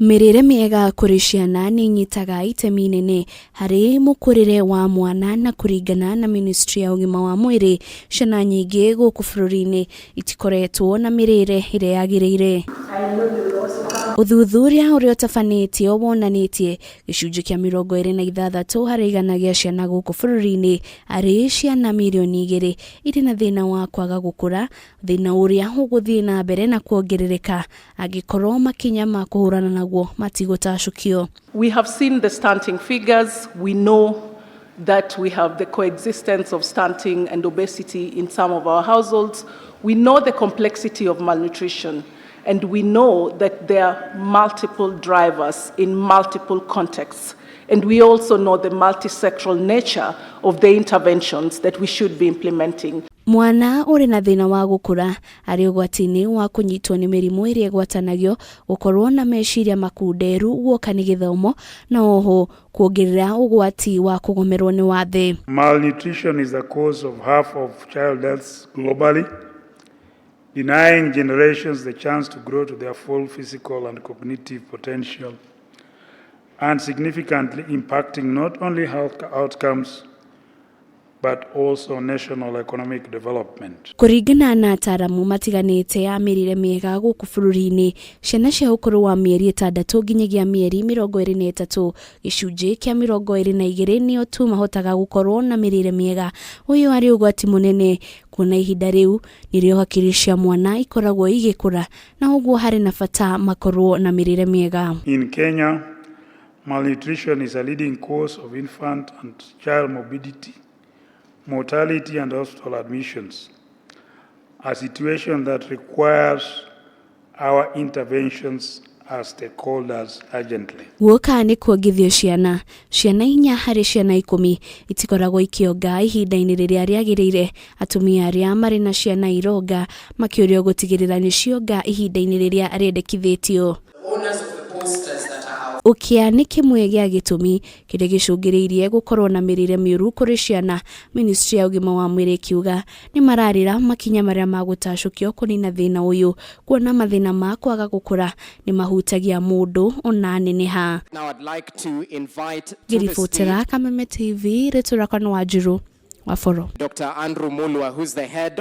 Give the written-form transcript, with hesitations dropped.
Mĩrĩre mĩega kũrĩ ciana nĩ ĩnyitaga itemi inene harĩ mũkũrĩre wa mwana na kũringana na ministry ya ũgima wa mwĩrĩ, ciana nyingĩ gũkũ bũrũri-inĩ itikoretwo na mĩrĩre ĩrĩa yagĩrĩire. Ũthuthuria ũrĩa ũtabanĩtio wonanĩtie gĩcunjĩ kĩa 26% gĩa ciana gũkũ bũrũri-inĩ arĩ ciana mirioni 2 irĩ na thĩna wa kwaga gũkũra, thĩna ũrĩa ũgũthiĩ na mbere na kuongerereka angĩkorwo makinya ma kũhũrana naguo matigũtacũkio. We have seen the stunting figures. We know that we have the coexistence of stunting and obesity in some of our households. We know the complexity of malnutrition, and we know that there are multiple drivers in multiple contexts. And we also know the multisectoral nature of the interventions that we should be implementing. Mwana ũrĩ na thĩna wa gũkũra arĩ ũgwati-inĩ wa kũnyitwo nĩ mĩrimũ ĩrĩa ĩgwatanagio, gũkorwo na meciria makunderu guoka nĩ gĩthomo, na oho kuongerera ũgwati wa kũgũmĩrwo nĩ wathe. Malnutrition is the cause of half of child deaths globally, denying generations the chance to grow to their full physical and cognitive potential, and significantly impacting not only health outcomes but also national economic development. Kũringana na ataramu matiganĩte a mĩrĩre mĩega gũkũ bũrũri-inĩ, ciana cia ũkũrũ wa mĩeri 6 nginyagia mĩeri 23, 22% nĩo tu mahotaga gũkorwo na mĩrĩre mĩega. Ũyũ arĩ ũgwati mũnene kuona ihinda rĩu nĩrĩo hakiri cia mwana ikoragwo igĩkũra na ũguo harĩ na bata makorwo na mĩrĩre mĩega. In Kenya, malnutrition is a leading cause of infant and child morbidity, mortality, and hospital admissions, a situation that requires our interventions as stakeholders urgently. Guoka nĩ kuongithio ciana, ciana 4 harĩ ciana 10 itikoragwo ikĩonga ihinda-inĩ rĩrĩa rĩagĩrĩire. Atumia arĩa marĩ na ciana ironga makĩũrio gũtigĩrĩra nĩ cionga ihinda-inĩ rĩrĩa rĩendekithĩtio. Ũkĩa nĩ kĩmwe gĩa gĩtũmi kĩrĩa gĩcũngĩrĩirie gũkorwo na mĩrĩre mĩũru kũrĩ ciana. Ministry ya ũgima wa mwĩrĩ ĩkiuga nĩ mararĩra makinya marĩa magũtacũkio kũnina thĩna ũyũ, kuona mathĩna ma kwaga gũkũra nĩ mahutagia mũndũ ona neneha. Now I'd like to invite to the Ngĩribotera stage Kameme TV, rĩtwa rĩakwa nĩ Wanjiru wa Boro. Dr. Andrew Mulwa, who's the head